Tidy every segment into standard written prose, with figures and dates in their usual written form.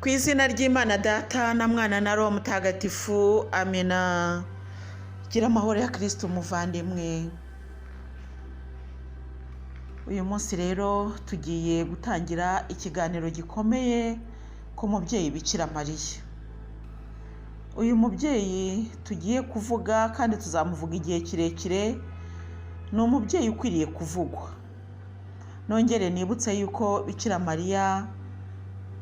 Ku izina ry'Imana Data na Mwana na Roho Mutagatifu, amina. Gira amahoro ya Kristo umuvandimwe. Uyu munsi rero tugiye gutangira ikiganiro gikomeye ku mubyeyi Bikira Mariya. Uyu mubyeyi tugiye kuvuga kandi tuzamuvuga igihe kirekire, ni umubyeyi ukwiriye kuvugwa. Nongere nibutse yuko Bikira Mariya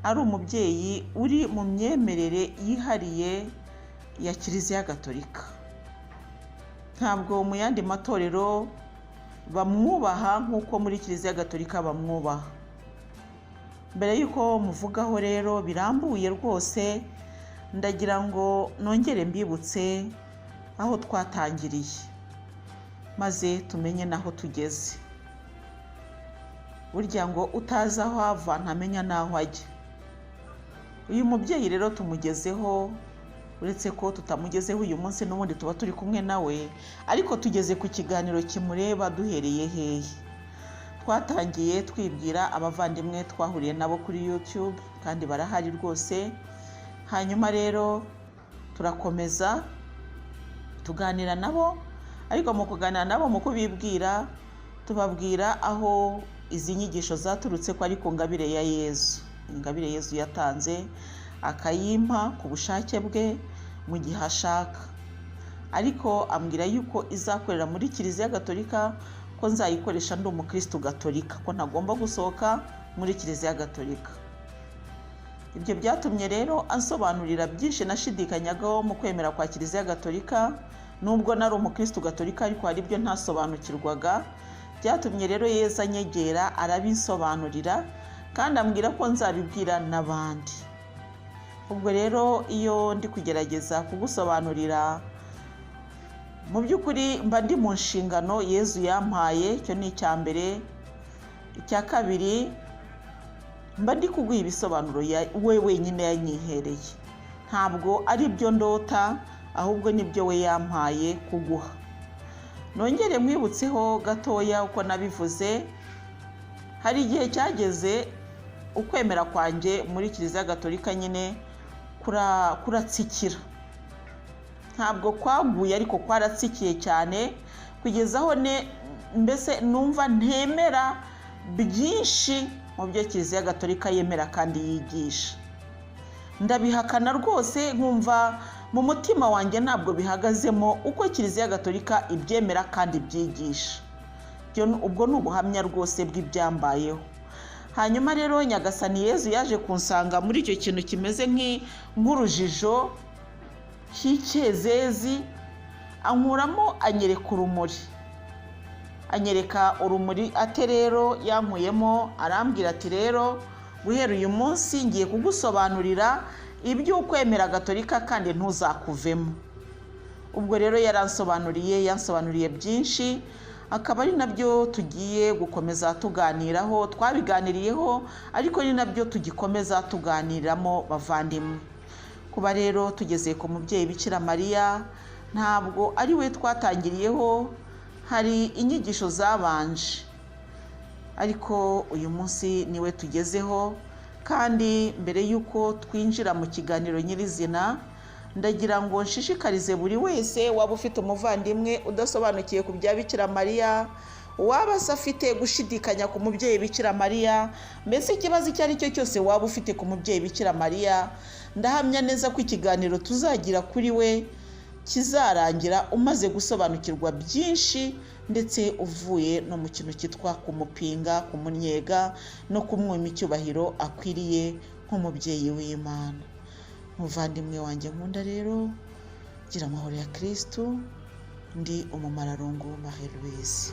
ari umubyeyi uri mu myemerere yihariye ya Kiliziya Gatolika. Ntabwo mu yandi matorero bamwubaha nk'uko muri Kiliziya Gatolika bamwubaha. Mbere y'uko muvugaho rero birambuye rwose, ndagira ngo nongere mbibutse aho twatangiriye, maze tumenye n'aho tugeze. Burya ngo utazi aho ava ntamenya n'aho ajya. Uyu mubyeyi rero tumugezeho, uretse ko tutamugezeho uyu munsi n'ubundi tuba turi kumwe nawe, ariko tugeze ku kiganiro kimureba duhereye hehe. Twatangiye twibwira abavandimwe twahuriye nabo kuri YouTube kandi barahari rwose. Hanyuma rero turakomeza tuganira nabo, ariko mu kuganira nabo, mu kubibwira, tubabwira aho izi nyigisho zaturutse, ko ari ku ngabire ya Yezu, ingabire Yezu yatanze akayimpa ku bushake bwe mu gihe ashaka, ariko ambwira yuko izakorera muri Kiliziya Gatolika, ko nzayikoresha ndi umukristo gatolika, ko ntagomba gusohoka muri Kiliziya Gatolika. Ibyo byatumye rero ansobanurira byinshi nashidikanyagaho mu kwemera kwa Kiliziya Gatolika. Nubwo nari umukristo gatolika, ariko hari ibyo ntasobanukirwaga. Byatumye rero Yezu anyegera arabinsobanurira, kandi ambwira ko nzabibwira n'abandi. Ubwo rero iyo ndi kugerageza kugusobanurira, mu by'ukuri mba ndi mu nshingano Yezu yampaye. Icyo ni icya mbere. Icya kabiri, mba ndi kuguha ibisobanuro we wenyine yanyihereye. Ntabwo ari ibyo ndota, ahubwo nibyo we yampaye kuguha. Nongere mwibutseho gatoya uko nabivuze. Hari igihe cyageze ukwemera kwanjye muri Kiliziya Gatolika nyine kuratsikira. Ntabwo kwaguye, ariko kwaratsikiye cyane, kugeza aho mbese numva ntemera byinshi mu byo Kiliziya Gatolika yemera kandi yigisha. Ndabihakana rwose, nkumva mu mutima wanjye ntabwo bihagazemo uko Kiliziya Gatolika ibyemera kandi ibyigisha. Ubwo ni ubuhamya rwose bw'ibyambayeho. Hanyuma rero Nyagasani Yezu yaje kunsanga muri icyo kintu kimeze nk'urujijo cy'icyezezi, ankuramo anyereka urumuri. Anyereka urumuri ate rero? Yankuyemo arambwira ati: "Rero guhera uyu munsi ngiye kugusobanurira iby'ukwemera gatolika kandi ntuzakuvemo." Ubwo rero yaransobanuriye, yansobanuriye byinshi, akaba ari nabyo tugiye gukomeza tuganiraho. Twabiganiriyeho, ariko ni nabyo tugikomeza tuganiramo, bavandimwe. Kuba rero tugeze ku mubyeyi Bikira Mariya, ntabwo ari we twatangiriyeho, hari inyigisho zabanje, ariko uyu munsi niwe tugezeho. Kandi mbere y'uko twinjira mu kiganiro nyirizina, ndagira ngo nshishikarize buri wese waba ufite umuvandimwe udasobanukiwe ku bya Bikira Mariya, waba se afite gushidikanya ku mubyeyi Bikira Mariya, mbese ikibazo icyo ari cyo cyose waba ufite ku mubyeyi Bikira Mariya, ndahamya neza ko ikiganiro tuzagira kuri we kizarangira umaze gusobanukirwa byinshi, ndetse uvuye no mu kintu cyitwa kumupinga, kumunyega no kumwima icyubahiro akwiriye nk'umubyeyi w'Imana. Muvandimwe wanjye nkunda rero, gira amahoro ya Kristu. Ndi umumararungu Marie Louise.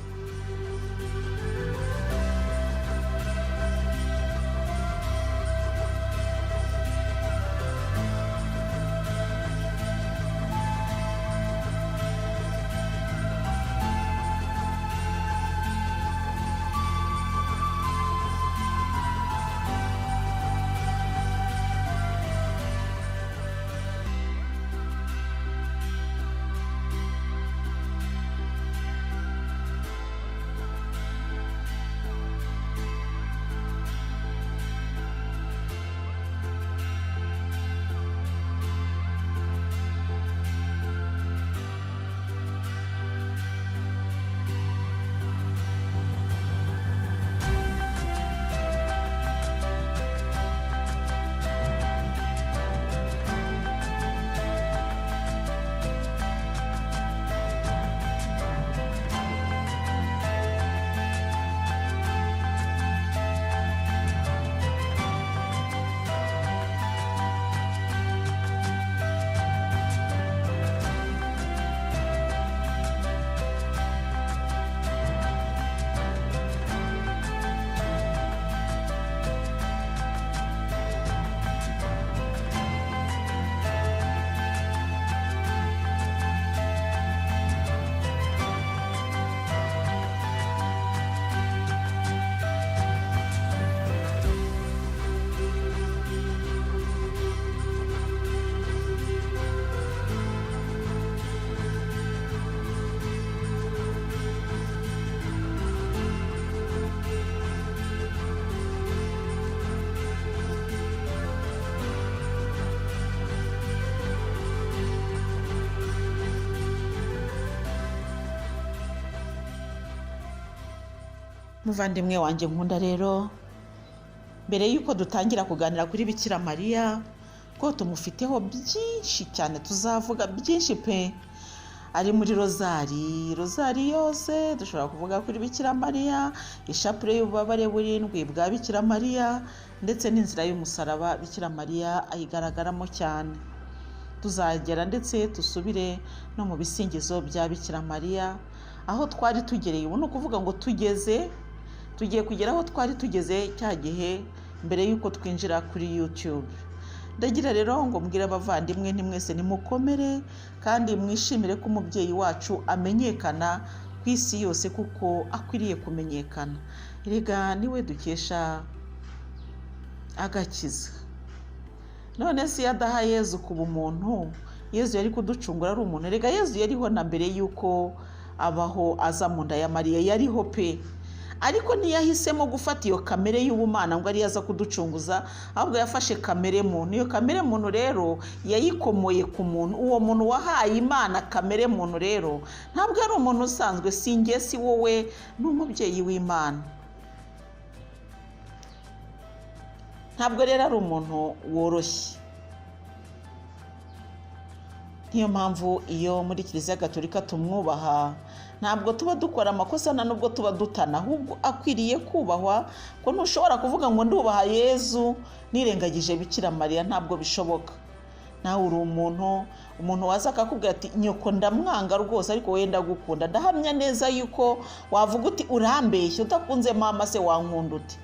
Muvandimwe wanjye nkunda rero, mbere y'uko dutangira kuganira kuri Bikira Mariya, ko tumufiteho byinshi cyane, tuzavuga byinshi pe, ari muri rozari, rozari yose dushobora kuvuga kuri Bikira Mariya, ishapure y'ububabare burindwi bwa Bikira Mariya, ndetse n'inzira y'umusaraba Bikira Mariya ayigaragaramo cyane. Tuzagera ndetse dusubire no mu bisingizo bya Bikira Mariya, aho twari tugereye ubu. Ni ukuvuga ngo tugeze, tugiye kugera aho twari tugeze cya gihe mbere y'uko twinjira kuri YouTube. Ndagira rero ngo mbwire abavandimwe nti mwese nimukomere kandi mwishimire ko umubyeyi wacu amenyekana ku isi yose, kuko akwiriye kumenyekana. Erega niwe dukesha agakiza. None se iyo adaha Yezu kuba umuntu, Yezu yari kuducungura ari umuntu? Erega Yezu yariho na mbere y'uko abaho aza mu nda ya Mariya, yariho pe, ariko ntiyahisemo gufata iyo kamere y'ubumana ngo ariyo aza kuducunguza, ahubwo yafashe kamere muntu. Iyo kamere muntu rero yayikomoye ku muntu. Uwo muntu wahaye Imana kamere muntu rero ntabwo ari umuntu usanzwe, si njye, si wowe, ni umubyeyi w'Imana. Ntabwo rero ari umuntu woroshye. Niyo mpamvu iyo muri Kiliziya Gatolika tumwubaha, ntabwo tuba dukora amakosa, nta nubwo tuba dutana, ahubwo akwiriye kubahwa, ko ntushobora kuvuga ngo ndubaha Yezu nirengagije Bikira Mariya, ntabwo bishoboka. Nawe uri umuntu, umuntu waza akakubwira ati nyoko ndamwanga rwose, ariko wowe ndagukunda, ndahamya neza yuko wavuga uti urambeshya, udakunze mama se wankunda uti?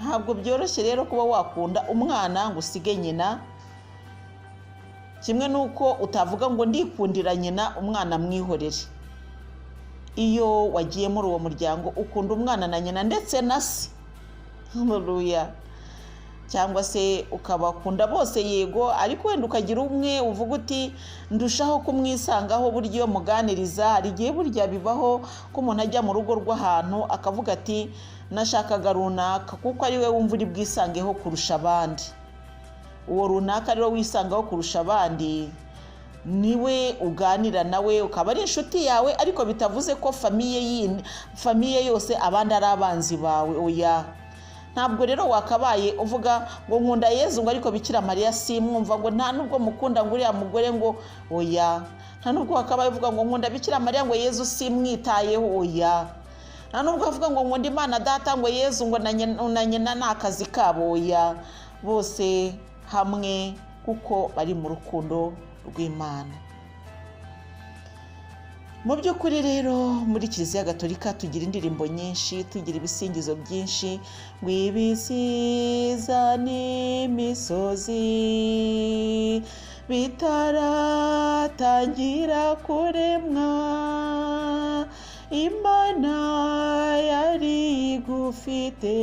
Ntabwo byoroshye rero kuba wakunda umwana ngo usige nyina, kimwe n'uko utavuga ngo ndikundira nyina umwana mwihorere. Iyo wagiye muri uwo muryango ukunda umwana na nyina ndetse na se, haleluya, cyangwa se ukabakunda bose yego, ariko wenda ukagira umwe uvuga uti ndushaho kumwisangaho burya iyo muganiriza. Hari igihe burya bibaho ko umuntu ajya mu rugo rw'ahantu akavuga ati nashakaga runaka kuko ari we wumva uri bwisangeho kurusha abandi. Uwo runaka rero wisangaho kurusha abandi niwe uganira nawe, ukaba ari inshuti yawe, ariko bitavuze ko famiye yose abandi ari abanzi bawe, oya. Ntabwo rero wakabaye uvuga ngo nkunda Yezu ngo ariko Bikira Mariya simwumva, ngo nta nubwo mukunda ngo uriya mugore ngo oya. Nta nubwo wakabaye uvuga ngo nkunda Bikira Mariya ngo Yezu simwitayeho, oya. Nta nubwo wavuga ngo nkunda Imana data ngo Yezu ngo na nyina ni akazi kabo, oya. Bose hamwe kuko bari mu rukundo rw'Imana. Mu by'ukuri rero muri Kiliziya Gatolika tugira indirimbo nyinshi, tugira ibisingizo byinshi, ngo ibisiza n'imisozi bitaratangira kuremwa, Imana yari igufite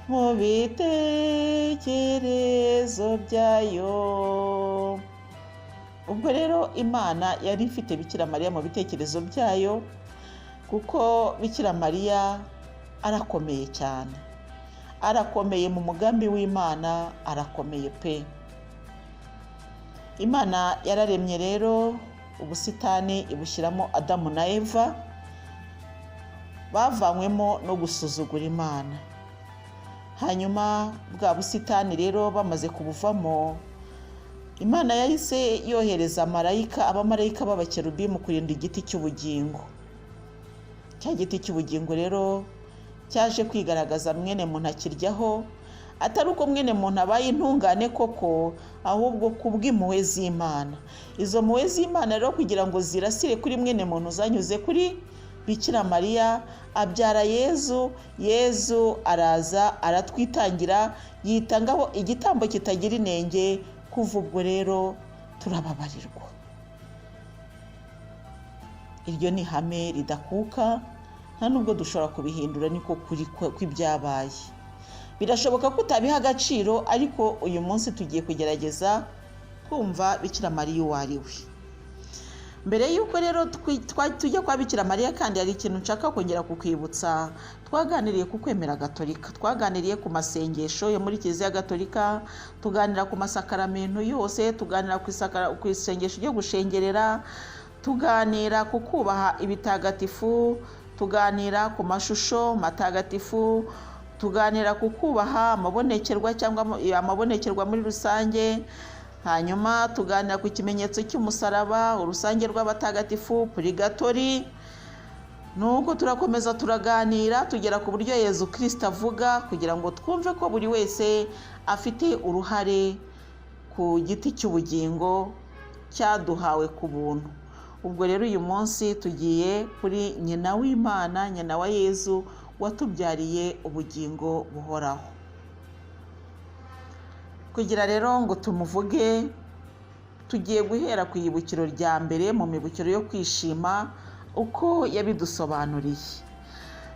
mu bitekerezo byayo. Ubwo rero Imana yari ifite Bikira Mariya mu bitekerezo byayo, kuko Bikira Mariya arakomeye cyane, arakomeye mu mugambi w'Imana, arakomeye pe. Imana yararemye rero ubusitani ibushyiramo Adamu na Eva, bavanywemo no gusuzugura Imana. Hanyuma bwa busitani rero bamaze kubuvamo, Imana yahise yohereza marayika, abamarayika b'abakerubi mu kurinda igiti cy'ubugingo. Cya giti cy'ubugingo rero cyaje kwigaragaza mwene muntu akiryaho, atari uko mwene muntu abaye intungane koko, ahubwo kubw'impuhwe z'Imana. Izo mpuhwe z'Imana rero kugira ngo zirasire kuri mwene muntu zanyuze kuri Bikira Mariya, abyara Yezu. Yezu araza aratwitangira, yitangaho igitambo kitagira inenge. Kuva ubwo rero turababarirwa. Iryo ni ihame ridakuka, nta nubwo dushobora kubihindura, niko kuri kw'ibyabaye. Birashoboka ko utabiha agaciro, ariko uyu munsi tugiye kugerageza kumva Bikira Mariya uwo ari we. Mbere y'uko rero tujya kwa Bikira Mariya, kandi hari ikintu nshaka kongera kukwibutsa. Twaganiriye ku kwemera Gatolika, twaganiriye ku masengesho yo muri Kiliziya Gatolika, tuganira ku masakaramentu yose, tuganira ku isengesho ryo gushengerera, tuganira ku kubaha ibitagatifu, Tuganira ku mashusho matagatifu, tuganira ku kubaha amabonekerwa cyangwa amabonekerwa muri rusange, hanyuma tuganira ku kimenyetso cy'umusaraba, urusange rw'abatagatifu, purigatori. Nuko turakomeza turaganira tugera ku buryo Yezu Kristo avuga, kugira ngo twumve ko buri wese afite uruhare ku giti cy'ubugingo cyaduhawe ku buntu. Ubwo rero uyu munsi tugiye kuri nyina w'Imana, nyina wa Yezu watubyariye ubugingo buhoraho. Kugira rero ngo tumuvuge, tugiye guhera ku ibukiro rya mbere mu mibukiro yo kwishima uko yabidusobanuriye.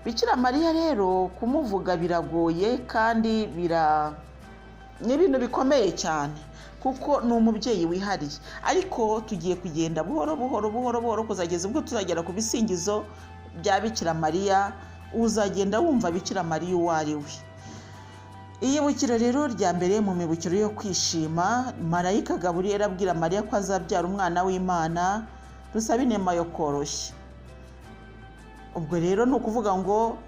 Bikira Mariya rero kumuvuga biragoye kandi ni ibintu bikomeye cyane, kuko ni umubyeyi wihariye. Ariko tugiye kugenda buhoro buhoro buhoro buhoro kuzageza ubwo tuzagera ku bisingizo bya Bikira Mariya, uzagenda wumva Bikira Mariya uwo ari we. Iyibukiro rero rya mbere mu mibukiro yo kwishima, Marayika Gaburiyeli abwira Mariya ko azabyara umwana w'Imana, rusaba inema yo koroshya. Ubwo rero ni ukuvuga ngo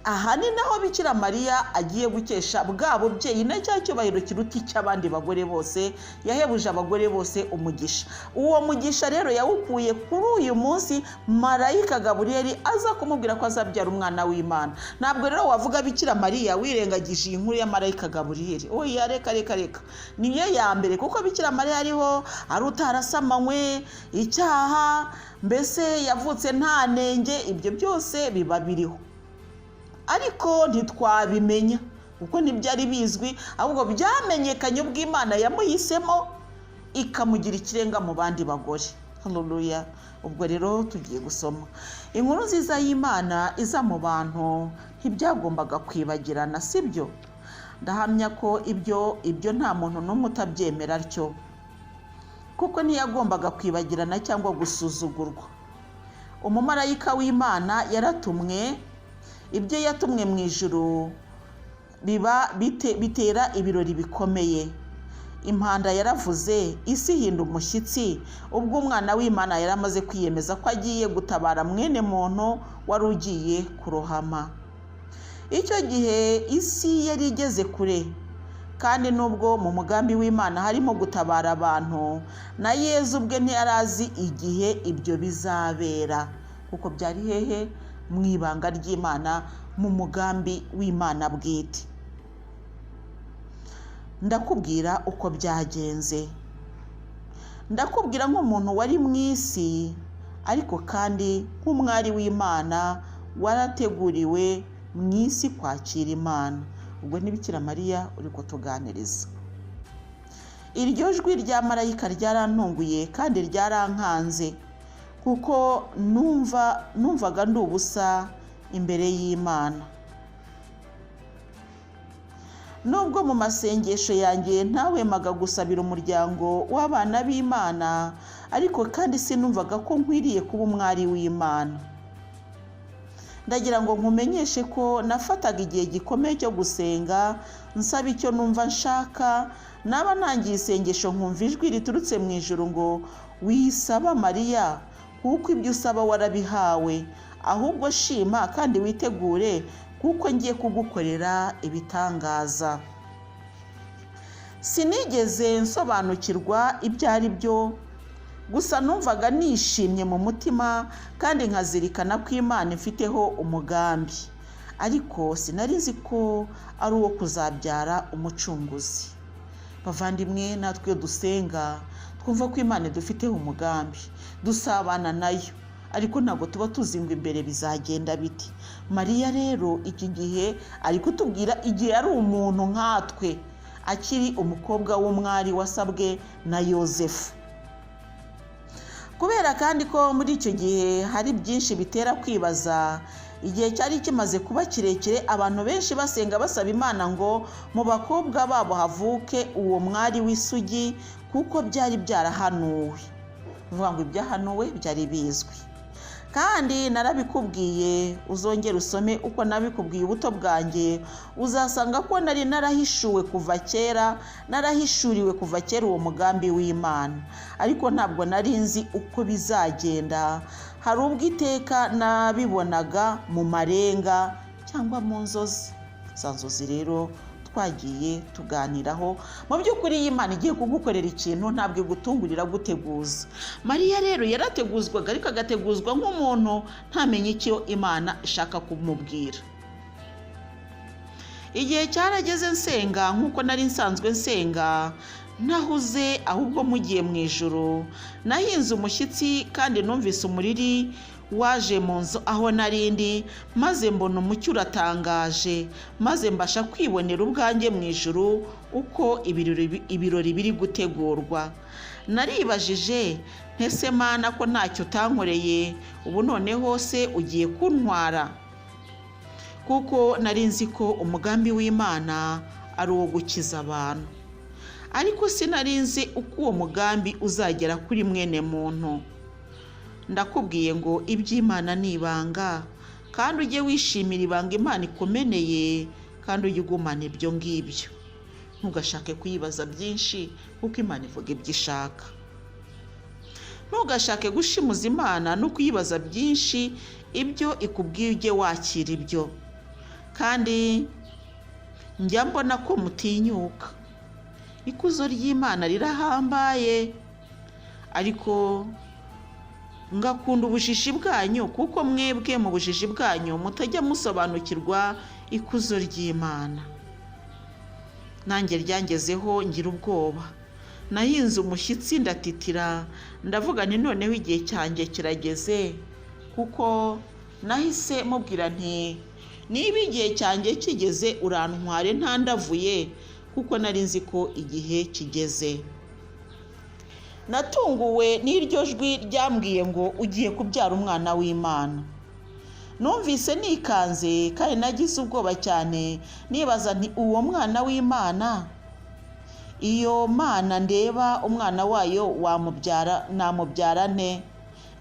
aha ni naho Bikira Mariya agiye gukesha bwa bubyeyi na cya cyubahiro kiruta icy'abandi bagore bose, yahebuje abagore bose umugisha. Uwo mugisha rero yawukuye kuri uyu munsi Marayika Gaburiyeli aza kumubwira ko azabyara umwana w'Imana. Ntabwo rero wavuga Bikira Mariya wirengagije iyi nkuru ya Marayika Gaburiyeli. Oya, reka reka reka, niyo ya mbere, kuko Bikira Mariya ariho ari utarasamanywe icyaha, mbese yavutse nta nenge, ibyo byose biba biriho. Ariko ntitwabimenya kuko ntibyari bizwi, ahubwo byamenyekanye ubwo Imana yamuhisemo ikamugira ikirenga mu bandi bagore. Haleluya. Ubwo rero tugiye gusoma inkuru nziza y'Imana iza mu bantu, ntibyagombaga kwibagirana, sibyo? Ndahamya ko ibyo nta muntu n'umwe utabyemera atyo, kuko ntiyagombaga kwibagirana cyangwa gusuzugurwa. Umumarayika w'Imana yaratumwe, ibyo yatumwe mu ijuru biba bitera ibirori bikomeye. Impanda yaravuze, isi ihinda umushyitsi, ubwo umwana w'Imana yari amaze kwiyemeza ko agiye gutabara mwene muntu wari ugiye kurohama. Icyo gihe isi yari igeze kure, kandi nubwo mu mugambi w'Imana harimo gutabara abantu, na Yezu ubwe ntiyari azi igihe ibyo bizabera, kuko byari hehe? Mu ibanga ry'Imana, mu mugambi w'Imana bwite. Ndakubwira uko byagenze, ndakubwira nk'umuntu wari mu isi, ariko kandi nk'umwari w'Imana warateguriwe mu isi kwakira Imana. Ubwo ni Bikira Mariya uri kutuganiriza. Iryo jwi rya marayika ryarantunguye kandi ryarankanze, kuko numvaga ndi ubusa imbere y'Imana. Nubwo mu masengesho yanjye ntahwemaga gusabira umuryango w'abana b'Imana, ariko kandi sinumvaga ko nkwiriye kuba umwari w'Imana. Ndagira ngo nkumenyeshe ko nafataga igihe gikomeye cyo gusenga, nsaba icyo numva nshaka, naba ntangiye isengesho nkumva ijwi riturutse mu ijuru ngo wisaba Mariya, kuko ibyo usaba warabihawe, ahubwo shima kandi witegure, kuko ngiye kugukorera ibitangaza. Sinigeze nsobanukirwa ibyo ari byo, gusa numvaga nishimye mu mutima kandi nkazirikana ko Imana ifiteho umugambi, ariko sinari nzi ko ari uwo kuzabyara umucunguzi. Bavandimwe, natwe iyo dusenga twumva ko Imana idufiteho umugambi, dusabana nayo, ariko ntabwo tuba tuzi ngo imbere bizagenda biti. Mariya rero iki gihe ari kutubwira igihe ari umuntu nkatwe, akiri umukobwa w'umwari wasabwe na Yozefu. Kubera kandi ko muri icyo gihe hari byinshi bitera kwibaza, igihe cyari kimaze kuba kirekire abantu benshi basenga basaba Imana ngo mu bakobwa babo havuke uwo mwari w'isugi, kuko byari byarahanuwe. Bivuga ngo ibyahanuwe byari bizwi. Kandi narabikubwiye, uzongere usome uko nabikubwiye ubuto bwanjye, uzasanga ko nari narahishuwe kuva kera, narahishuriwe kuva kera uwo mugambi w'Imana, ariko ntabwo nari nzi uko bizagenda. Hari ubwo iteka nabibonaga mu marenga cyangwa mu nzozi. Za nzozi rero twagiye tuganiraho. Mu by'ukuri iyo Imana igiye kugukorera ikintu ntabwo igutungurira guteguza. Mariya rero yarateguzwaga, ariko agateguzwa nk'umuntu ntamenye icyo Imana ishaka kumubwira. Igihe cyarageze nsenga nk'uko nari nsanzwe nsenga, ntahuze ahubwo mugiye mu ijoro. Nahinze umushyitsi kandi numvise umuriri waje mu nzu aho narindi, maze mbona umucyo uratangaje, maze mbasha kwibonera ubwanjye mu ijuru uko ibirori biri gutegurwa. Naribajije ntese Mana ko ntacyo utankoreye, ubu noneho se ugiye kuntwara? Kuko nari nzi ko umugambi w'Imana ari uwo gukiza abantu, ariko sinari nzi uko uwo mugambi uzagera kuri mwene muntu. Ndakubwiye ngo iby'Imana ni ibanga, kandi ujye wishimira ibanga Imana ikumeneye, kandi ujye ugumana ibyo ngibyo. Ntugashake kuyibaza byinshi, kuko Imana ivuga ibyo ishaka. Ntugashake gushimuza Imana no kuyibaza byinshi, ibyo ikubwiye ujye wakira ibyo. Kandi njya mbona ko mutinyuka, ikuzo ry'Imana rirahambaye, ariko ngakunda ubujiji bwanyu, kuko mwebwe mu bujiji bwanyu mutajya musobanukirwa ikuzo ry'Imana. Nanjye ryangezeho ngira ubwoba, nahinze umushyitsi ndatitira, ndavuga nti noneho igihe cyanjye kirageze, kuko nahise mubwira nti niba igihe cyanjye kigeze urantware ntandavuye, kuko nari nzi ko igihe kigeze. Natunguwe n'iryo jwi ryambwiye ngo ugiye kubyara umwana w'Imana. Numvise nikanze kandi nagize ubwoba cyane, nibaza nti uwo mwana w'Imana, iyo Mana ndeba umwana wayo wamubyara, namubyara nte?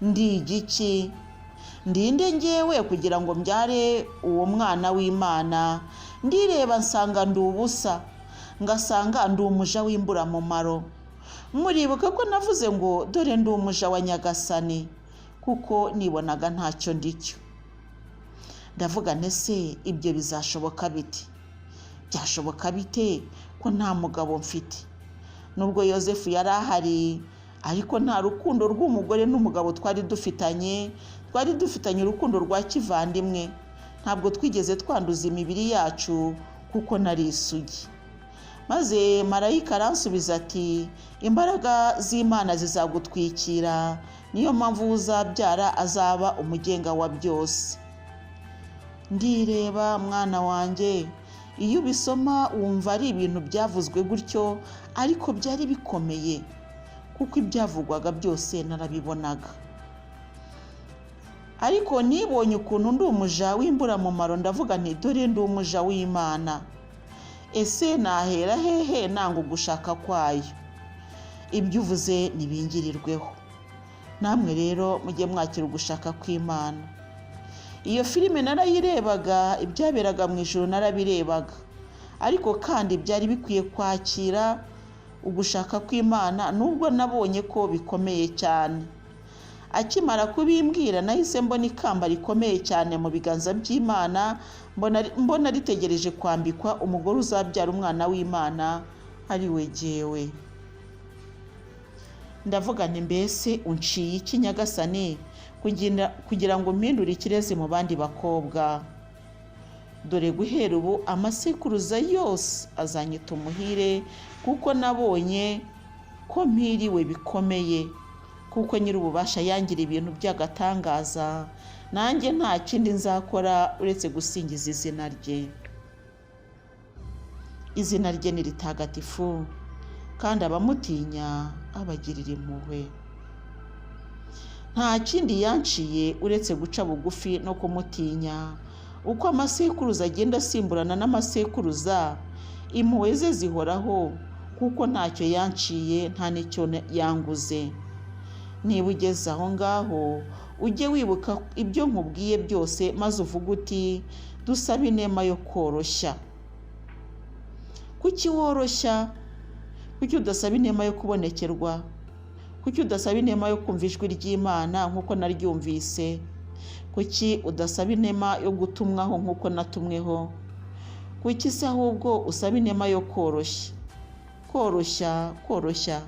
Ndi igiki? Ndinde ngewe kugira ngo mbyare uwo mwana w'Imana? Ndireba nsanga ndi ubusa, ngasanga ndi umuja w'imburamumaro. Muribuka ko navuze ngo dore ndi umuja wa Nyagasani, kuko nibonaga ntacyo ndicyo. Ndavuga nti ese ibyo bizashoboka bite? Byashoboka bite ko nta mugabo mfite? Nubwo Yosefu yari ahari, ariko nta rukundo rw'umugore n'umugabo twari dufitanye. Twari dufitanye urukundo rwa kivandimwe, ntabwo twigeze twanduza imibiri yacu kuko nari isugi. Maze marayika aransubiza ati imbaraga z'Imana zizagutwikira, niyo mpamvu uzabyara azaba umugenga wa byose. Ndireba mwana wanjye, iyo ubisoma wumva ari ibintu byavuzwe gutyo, ariko byari bikomeye, kuko ibyavugwaga byose narabibonaga. Ariko nibonye ukuntu ndi umuja w'imburamumaro, ndavuga nti dore ndi umuja w'Imana, ese nahera hehe nanga ugushaka kwayo? Ibyo uvuze ntibingirirweho. Namwe rero mujye mwakira ugushaka kw'Imana. Iyo filime narayirebaga, ibyaberaga mu ijuru narabirebaga, ariko kandi byari bikwiye kwakira ugushaka kw'Imana, nubwo nabonye ko bikomeye cyane. Akimara kubimbwira nahise mbona ikamba rikomeye cyane mu biganza by'Imana, mbona ritegereje kwambikwa umugore uzabyara umwana w'Imana ari we jyewe. Ndavuga nti mbese unciye iki Nyagasani kugira ngo mpindure ikirezi mu bandi bakobwa? Dore guhera ubu amasekuruza yose azanyita umuhire, kuko nabonye ko mpiriwe bikomeye, kuko nyir'ububasha yangira ibintu by'agatangaza, nanjye nta kindi nzakora uretse gusingiza izina rye. Izina rye ni ritagatifu, kandi abamutinya abagirira impuhwe. Nta kindi yanciye uretse guca bugufi no kumutinya. Uko amasekuruza agenda asimburana n'amasekuruza, impuhwe ze zihoraho, kuko ntacyo yanciye nta n'icyo yanguze. Niba ugeze aho ngaho Ujye wibuka ibyo nkubwiye byose, maze uvuge uti dusabe inema yo koroshya. Kuki woroshya? Kuki udasaba inema yo kubonekerwa? Kuki udasaba inema yo kumva ijwi ry'Imana nk'uko naryumvise? Kuki udasaba inema yo gutumwaho nk'uko natumweho? Kuki se ahubwo usaba inema yo koroshya? Koroshya, koroshya,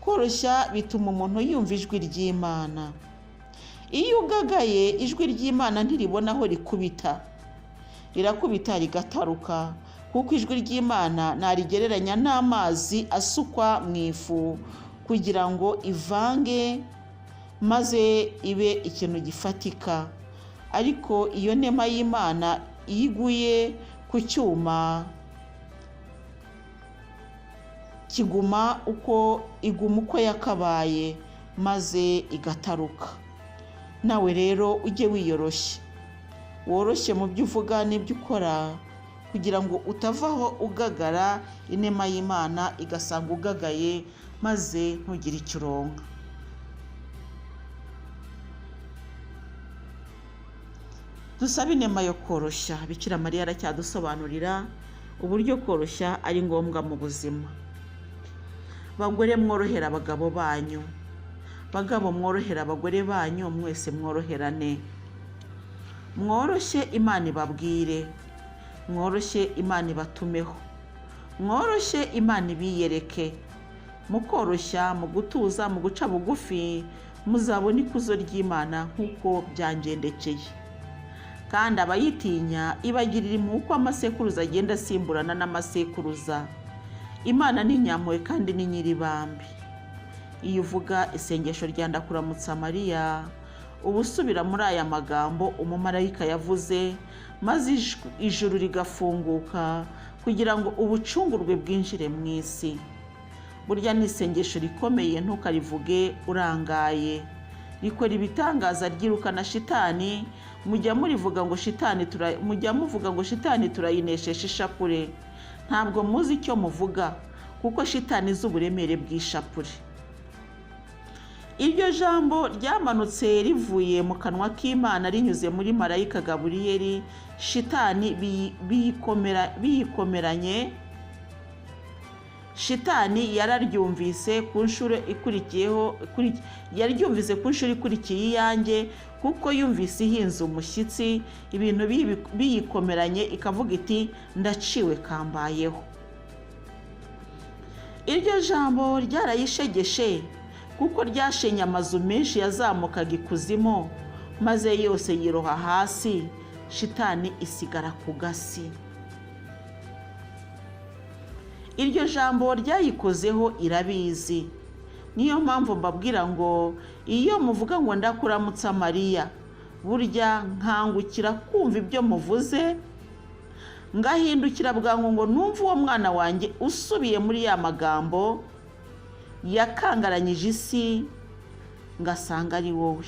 koroshya bituma umuntu yumva ijwi ry'Imana. Iyo ugagaye, ijwi ry'Imana ntiribona aho rikubita, rirakubita rigataruka, kuko ijwi ry'Imana narigereranya n'amazi asukwa mu ifu kugira ngo ivange maze ibe ikintu gifatika. Ariko iyo nema y'Imana iyo iguye ku cyuma kiguma uko iguma uko yakabaye, maze igataruka. Nawe rero ujye wiyoroshya, woroshye mu byo uvuga n'ibyo ukora, kugira ngo utavaho ugagara, inema y'Imana igasanga ugagaye, maze ntugire icyo uronka. Dusabe inema yo koroshya. Bikira Mariya aracyadusobanurira uburyo koroshya ari ngombwa mu buzima. Bagore mworohera abagabo banyu, bagabo mworohera abagore banyu, mwese mworoherane. Mworoshye Imana ibabwire, mworoshye Imana ibatumeho, mworoshye Imana ibiyereke. Mukoroshya, mu gutuza, mu guca bugufi, muzabona ikuzo ry'Imana nk'uko byangendekeye. Kandi abayitinya ibagirira impuhwe uko amasekuruza agenda asimburana n'amasekuruza. Imana ni nyampuhwe kandi ni nyiribambe. Iyo uvuga isengesho rya Ndakuramutsa Mariya, uba usubira muri aya magambo umumarayika yavuze, maze ijuru rigafunguka kugira ngo ubucungurwe bwinjire mu isi. Burya ni isengesho rikomeye, ntukarivuge urangaye. Rikora ibitangaza, ryirukana shitani. Mujya murivuga ngo shitani mujya muvuga ngo shitani turayinesheje ishapure. Ntabwo muzi icyo muvuga, kuko shitani izi uburemere bw'ishapure. Iryo jambo ryamanutse rivuye mu kanwa k'Imana rinyuze muri marayika Gaburiyeli. Shitani biyikomeranye. Shitani yararyumvise ku nshuro ikurikiyeho, yaryumvise ku nshuro ikurikiye iyanjye, kuko yumvise ihinze umushyitsi, ibintu biyikomeranye, ikavuga iti ndaciwe kambayeho. Iryo jambo ryarayishegeshe, kuko ryashenye amazu menshi yazamukaga ikuzimu, maze yose yiroha hasi, shitani isigara ku gasi. Iryo jambo ryayikozeho irabizi. Niyo mpamvu mbabwira ngo iyo muvuga ngo ndakuramutsa Mariya, burya nkangukira kumva ibyo muvuze, ngahindukira bwangu ngo numve uwo mwana wanjye usubiye muri ya magambo yakangaranyije isi, ngasanga ari wowe.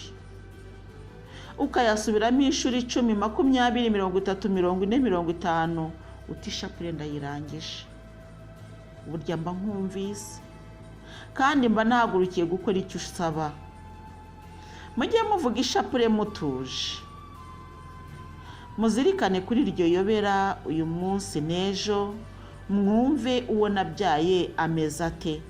Ukayasubiramo inshuro 10, 20, 30, 40, 50, uti ishapure ndayirangije. Burya mba nkumvise, kandi mba nahagurukiye gukora icyo usaba. Mujye muvuga ishapure mutuje, muzirikane kuri iryo yobera uyu munsi n'ejo, mwumve uwo nabyaye ameze ate.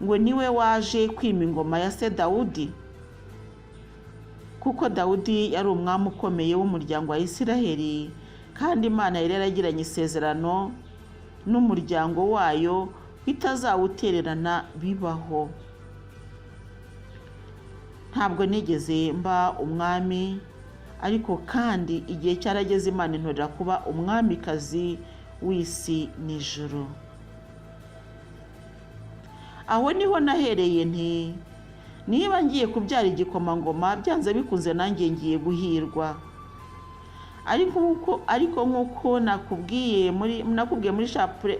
Ngo niwe waje kwima ingoma ya se Dawudi, kuko Dawudi yari umwami ukomeye w'umuryango wa Isiraheli, kandi Imana yari yaragiranye isezerano n'umuryango wayo itazawutererana bibaho. Ntabwo nigeze mba umwami, ariko kandi igihe cyarageze Imana intorera kuba umwamikazi w'isi n'ijuru. Aho niho nahereye nti niba ngiye kubyara igikomangoma, byanze bikunze nanjye ngiye guhirwa. Ariko nk'uko nakubwiye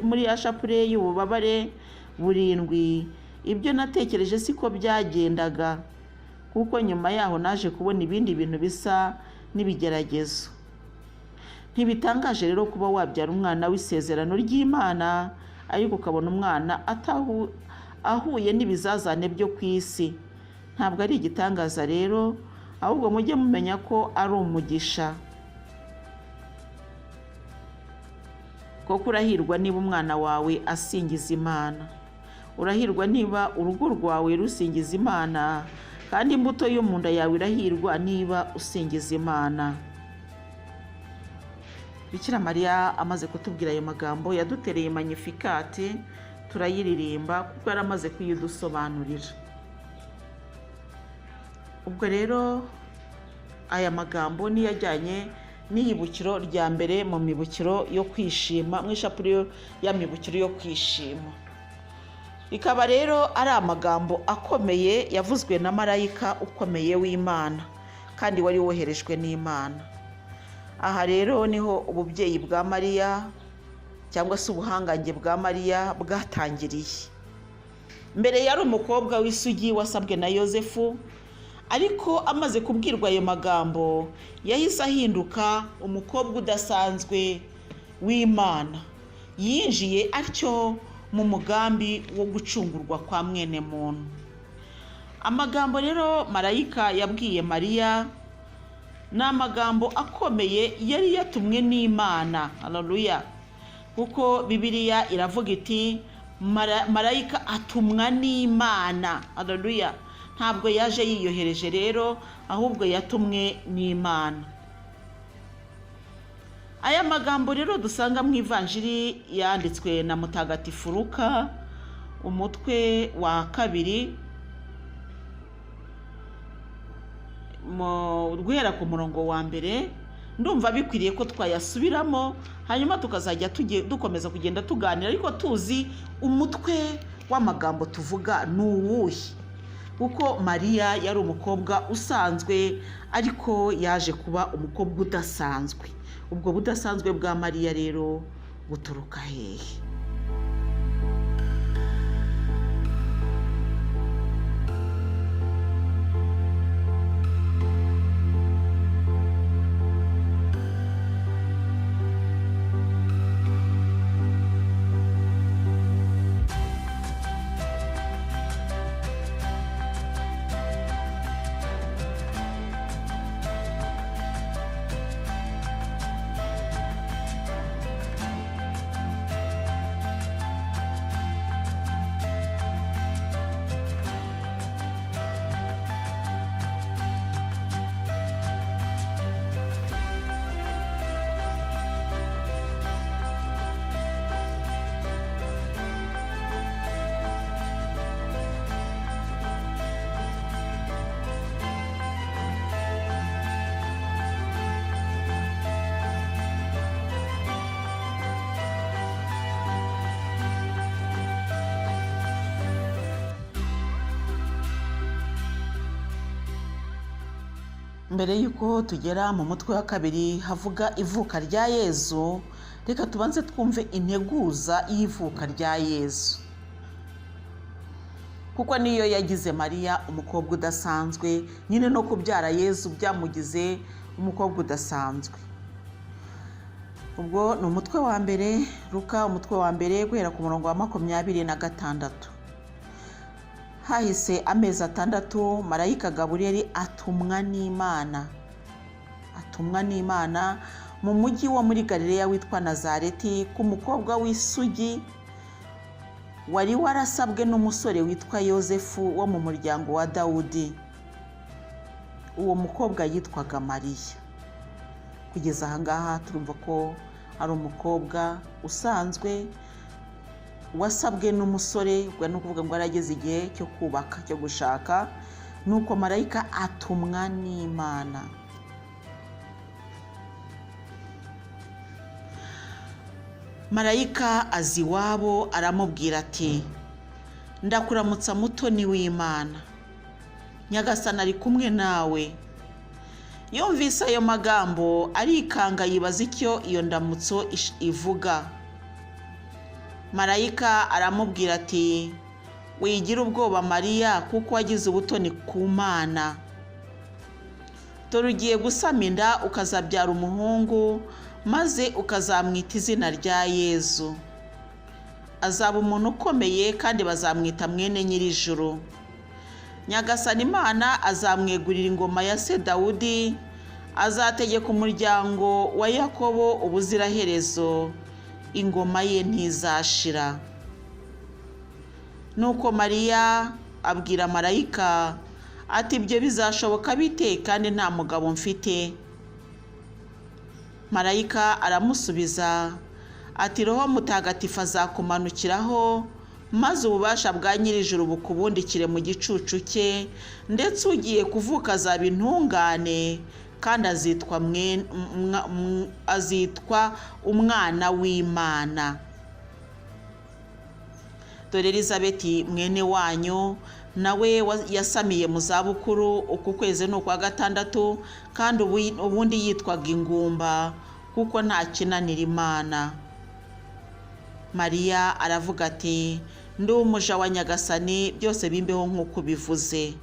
muri ya shapure y'ububabare burindwi, ibyo natekereje siko byagendaga, kuko nyuma yaho naje kubona ibindi bintu bisa n'ibigeragezo. Ntibitangaje rero kuba wabyara umwana w'isezerano ry'Imana, ariko ukabona umwana ahuye n'ibizazane byo ku isi. Ntabwo ari igitangaza rero, ahubwo mujye mumenya ko ari umugisha. Koko urahirwa niba umwana wawe asingiza Imana, urahirwa niba urugo rwawe rusingiza Imana, kandi imbuto yo mu nda yawe irahirwa niba usingiza Imana. Bikira Mariya amaze kutubwira ayo magambo yadutereye Magnificat, turayiririmba kuko yari amaze kuyidusobanurira. Ubwo rero aya magambo niyo ajyanye n'iyibukiro rya mbere mu mibukiro yo kwishima, mu ishapule ya mibukiro yo kwishima. Ikaba rero ari amagambo akomeye yavuzwe na marayika ukomeye w'Imana kandi wari woherejwe n'Imana. Aha rero niho ububyeyi bwa Mariya cyangwa se ubuhangange bwa Mariya bwatangiriye. Mbere yari umukobwa w'isugi wasabwe na Yozefu, ariko amaze kubwirwa ayo magambo yahise ahinduka umukobwa udasanzwe w'Imana. Yinjiye atyo mu mugambi wo gucungurwa kwa mwene muntu. Amagambo rero marayika yabwiye Mariya ni amagambo akomeye yari yatumwe n'Imana. Haleluya! Kuko Bibiliya iravuga iti marayika atumwa n'Imana. Haleluya! Ntabwo yaje yiyohereje rero, ahubwo yatumwe n'Imana. Aya magambo rero dusanga mu Ivanjiri yanditswe na Mutagatifu Luka, umutwe wa 2, guhera ku murongo wa 1, ndumva bikwiriye ko twayasubiramo, hanyuma tukazajya dukomeza kugenda tuganira, ariko tuzi umutwe w'amagambo tuvuga ni uwuhe. Kuko Mariya yari umukobwa usanzwe, ariko yaje kuba umukobwa udasanzwe. Ubwo budasanzwe bwa Mariya rero buturuka hehe? Mbere y'uko tugera mu mutwe wa 2 havuga ivuka rya Yezu, reka tubanze twumve integuza y'ivuka rya Yezu, kuko niyo yagize Mariya umukobwa udasanzwe. Nyine no kubyara Yezu byamugize umukobwa udasanzwe. Ubwo ni umutwe wa 1, Luka umutwe wa 1 guhera ku murongo wa 26. Hahise amezi 6, marayika Gaburiyeli atumwa n'Imana mu mujyi wo muri Galileya witwa Nazareti, ku mukobwa w'isugi wari warasabwe n'umusore witwa Yozefu wo mu muryango wa Dawudi. Uwo mukobwa yitwaga Mariya. Kugeza aha ngaha turumva ko ari umukobwa usanzwe wasabwe n'umusore, ubwo ni ukuvuga ngo arageze igihe cyo kubaka, cyo gushaka. Nuko marayika atumwa n'Imana. Marayika aza iwabo aramubwira ati: ndakuramutsa mutoni w'Imana, Nyagasani ari kumwe nawe. Yumvise ayo magambo arikanga, yibaza icyo iyo ndamutso ivuga. Marayika aramubwira ati: wigira ubwoba Mariya, kuko wagize ubutoni ku Mana. Dore ugiye gusama inda ukazabyara umuhungu, maze ukazamwita izina rya Yezu. Azaba umuntu ukomeye kandi bazamwita mwene Nyirijuru. Nyagasani Imana azamwegurira ingoma ya se Dawudi, azategeka umuryango wa Yakobo ubuziraherezo, ingoma ye ntizashira. Nuko Mariya abwira marayika ati: ibyo bizashoboka bite kandi nta mugabo mfite? Marayika aramusubiza ati: Roho Mutagatifu azakumanukiraho, maze ububasha bwa Nyir'ijuru bukubundikire mu gicucu cye, ndetse ugiye kuvuka azaba intungane kandi azitwa umwana w'Imana. Dore Elizabeti mwene wanyu nawe yasamiye mu zabukuru, uku kwezi ni ukwa gatandatu, kandi ubundi yitwaga ingumba, kuko nta kinanira Imana. Mariya aravuga ati: ndi umuja wa Nyagasani, byose bimbeho nk'uko ubivuze.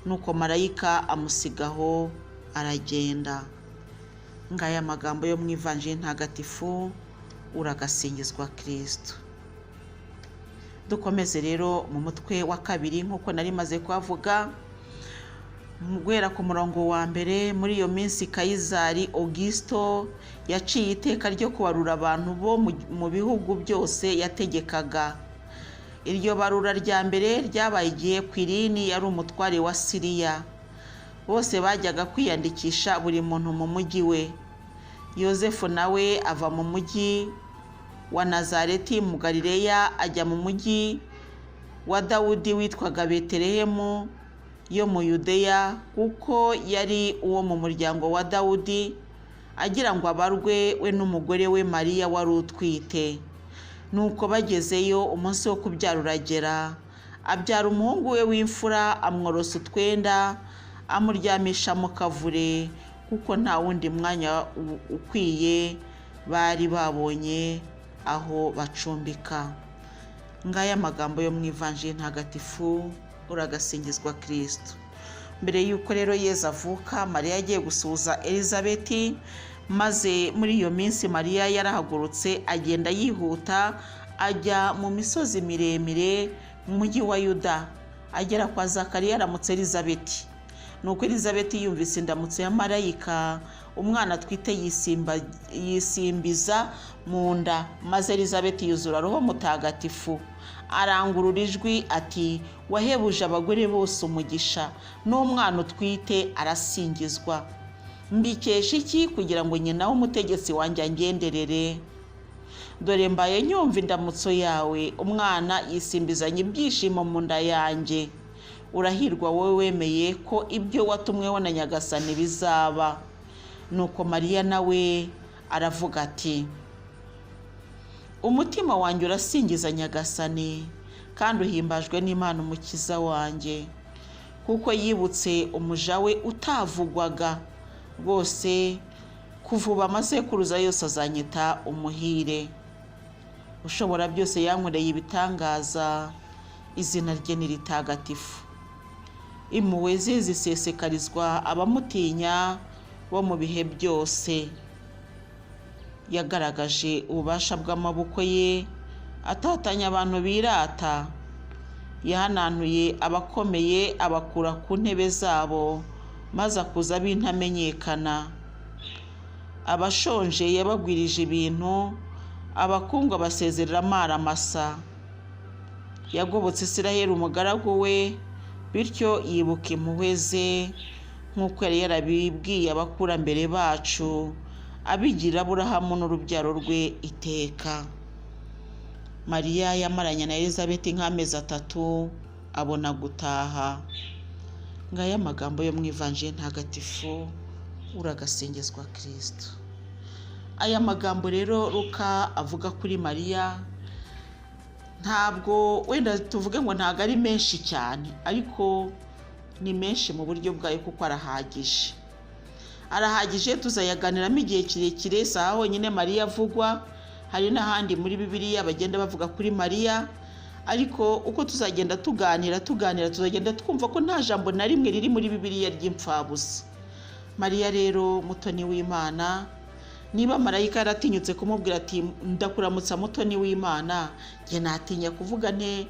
Nuko marayika amusigaho aragenda. Ngaya amagambo yo mu Ivanjiri ntagatifu, uragasingizwa Kristo. Dukomeze rero mu mutwe wa kabiri nk'uko nari maze kuhavuga, guhera ku murongo wa mbere. Muri iyo minsi Kayizari Augusto yaciye iteka ryo kubarura abantu bo mu bihugu byose yategekaga. Iryo barura rya mbere ryabaye igihe Kwirini yari umutware wa Siriya. Bose bajyaga kwiyandikisha, buri muntu mu mujyi we. Yozefu nawe ava mu mujyi wa Nazareti mu Galileya, ajya mu mujyi wa Dawudi witwaga Betelehemu yo mu Yudeya, kuko yari uwo mu muryango wa Dawudi, agira ngo abarwe we n'umugore we Mariya wari utwite. Nuko bagezeyo umunsi wo kubyara uragera, abyara umuhungu we w'imfura, amworosa utwenda, amuryamisha mu kavure, kuko nta wundi mwanya ukwiye bari babonye aho bacumbika. Ngaya amagambo yo mu Ivanjiri ntagatifu, uragasingizwa Kristo. Mbere y'uko rero Yezu avuka, Mariya agiye gusuhuza Elizabeti, maze muri iyo minsi Mariya yarahagurutse agenda yihuta ajya mu misozi miremire mu mujyi wa Yuda, agera kwa Zakariya aramutse Elizabeti. Nuko Elizabeti yumvise indamutso ya marayika, umwana atwite yisimbiza mu nda, maze Elizabeti yuzura Roho Mutagatifu, arangurura ijwi ati: wahebuje abagore bose umugisha, n'umwana utwite arasingizwa. Mbikesha iki kugira ngo nyina w'umutegetsi wanjye angenderere? Dore mbaye nyumva indamutso yawe, umwana yisimbizanye ibyishimo mu nda yanjye. Urahirwa wowe wemeye ko ibyo watumweho na Nyagasani bizaba. Nuko Mariya nawe aravuga ati: umutima wanjye urasingiza Nyagasani, kandi uhimbajwe n'Imana umukiza wanjye, kuko yibutse umuja we utavugwaga. Rwose kuva amasekuruza yose azanyita umuhire. Ushobora byose yankoreye ibitangaza, izina rye ni ritagatifu. Impuhwe ze zisesekarizwa abamutinya bo mu bihe byose. Yagaragaje ububasha bw'amaboko ye, atatanya abantu birata. Yahanantuye abakomeye abakura ku ntebe zabo, maze akuza ab'intamenyekana. Abashonje yabagwirije ibintu, abakungu abasezerera amaramasa. Yagobotse Isiraheli umugaragu we, bityo yibuka impuhwe ze nk'uko yari yarabibwiye abakurambere bacu, abigira Aburahamu n'urubyaro rwe iteka. Mariya yamaranye na Elizabeti nk'amezi 3, abona gutaha. Ngaya amagambo yo mu Ivanjiri ntagatifu, uragasingizwa Kristo. Aya magambo rero Luka avuga kuri Mariya, ntabwo wenda tuvuge ngo ntabwo ari menshi cyane, ariko ni menshi mu buryo bwayo kuko arahagije. Arahagije, tuzayaganiramo igihe kirekire. Si aha honyine Mariya avugwa, hari n'ahandi muri Bibiliya bagenda bavuga kuri Mariya, ariko uko tuzagenda tuganira tuzagenda twumva ko nta jambo na rimwe riri muri Bibiliya ry'imfabusa. Mariya rero mutoni w'Imana, niba marayika yaratinyutse kumubwira ati ndakuramutsa mutoni w'Imana, njye natinya kuvuga nte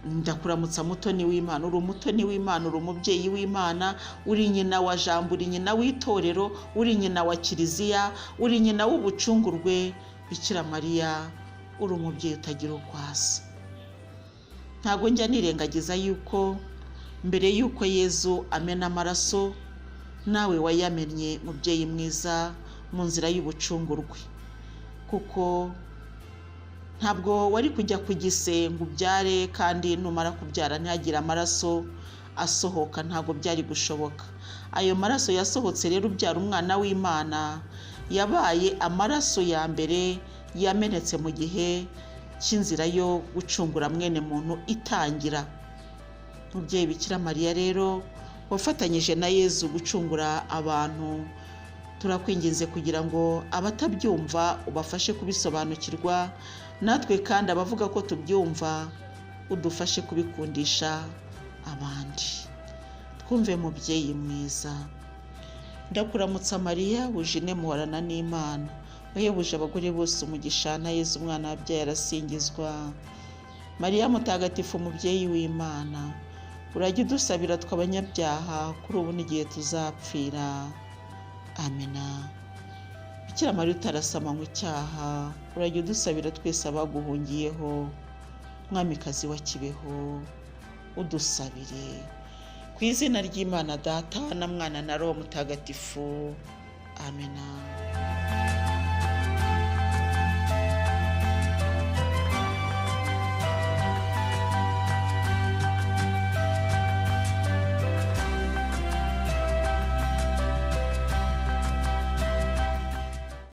Ndakuramutsa mutoni w'Imana, uri umutoni w'Imana, uri umubyeyi w'Imana, uri nyina wa Jambo, uri nyina w'itorero, uri nyina wa Kiliziya, uri nyina w'ubucungurwe. Bikira Mariya, uri umubyeyi utagira uko asa. Ntabwo njya nirengagiza yuko mbere yuko Yezu amena amaraso, nawe wayamennye mubyeyi mwiza mu nzira y'ubucungurwe, kuko ntabwo wari kujya ku gise ngo ubyare kandi numara kubyara ntihagire amaraso asohoka, ntabwo byari gushoboka. Ayo maraso yasohotse rero ubyara umwana w'Imana yabaye amaraso ya mbere yamenetse mu gihe cy'inzira yo gucungura mwene muntu itangira. Mubyeyi Bikira Mariya rero wafatanyije na Yezu gucungura abantu, turakwinginze kugira ngo abatabyumva ubafashe kubisobanukirwa, natwe kandi abavuga ko tubyumva udufashe kubikundisha abandi. Twumve mubyeyi mwiza. Ndakuramutsa Mariya, wuje muhorana n'Imana, wahebuje abagore bose umugisha, na Yezu umwana wabyaye arasingizwa. Mariya mutagatifu umubyeyi w'Imana, urajya udusabira tw'abanyabyaha kuri ubu n'igihe tuzapfira. Amena. Bikira Mariya utarasama icyaha, urajya udusabira twese abaguhungiyeho. Mwamikazi wa Kibeho, udusabire. Ku izina ry'Imana Data na Mwana na Roho Mutagatifu. Amena.